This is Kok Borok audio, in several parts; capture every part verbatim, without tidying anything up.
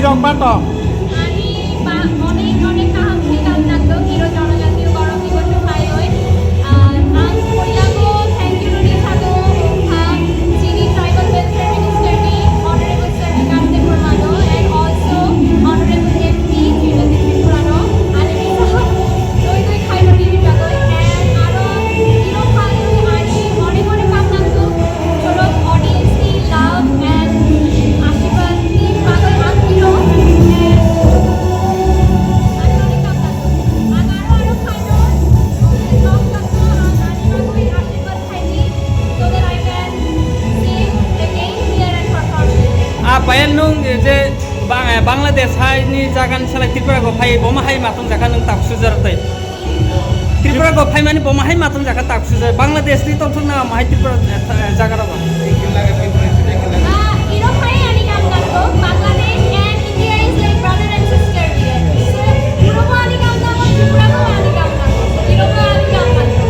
Jok bato. Ani ba-, onek onek kaham khe kam nangdo, Giro Jonojatiyo Gorok Diboso phaiwi. Ah, ang puila bo thank you rwni sago, ah, chini Tribal Welfare Minister ni Honorable Sir Bikash Debbarma no, and also Honorable M P Srimati Tripura no, ani bisa twi twi khairokni bagwi, and aro Giro phaiwi ani onek onek kam nangdo. Chwrwng audience ni love and ashirwad ni bagwi ang phino. Ang aro aro phaino, ang ani bagwi ashirwad khaidi, so that I can sing again here and perform. A payal nwng je Bang-, Bangladesh hai ni jaga ni salai Tripura go phai, bo ma hai matwng jakha nwng tak sujar tei. Tripura go phaimani bo mahai matwng jakha tak sujai. Bangladesh ni tongthok na mahai Tripura, eh, tha-, eh, jaga rogo. Ah, iro phai ani kam nanggo, Bangladesh and India is like brother and sister here. So, iro bo ani kam nanggo, Tripura bo ani kam nanggo. So, iro bo ani kam nanggo.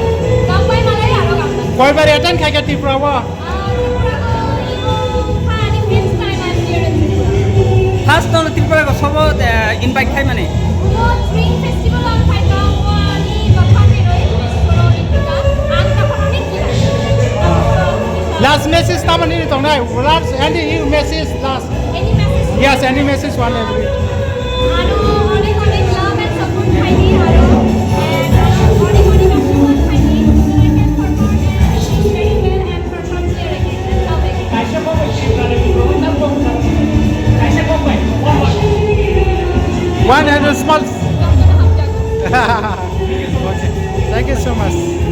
Kam pai malai aro kam nanggo. Koi bar attend khai kha Tripura o? Ah, Tripura ko, iko, ha, ani first time I'm here in Tripura. First time Tripura ko sobo, eh, invite khai mani? Omo Spring Festival ang khai ka, omo ani bapha ni roi, boro ni kita, ang ta kono ni kita. Last message tamani ni tongnai? Last, any you message last? Any message? Yes, any message one every. Aro onek onek love and support khai di aro, and aro onek onek ashirwad khai di, so that I can perform and sing very well and One hundred small. Okay. Thank you so much.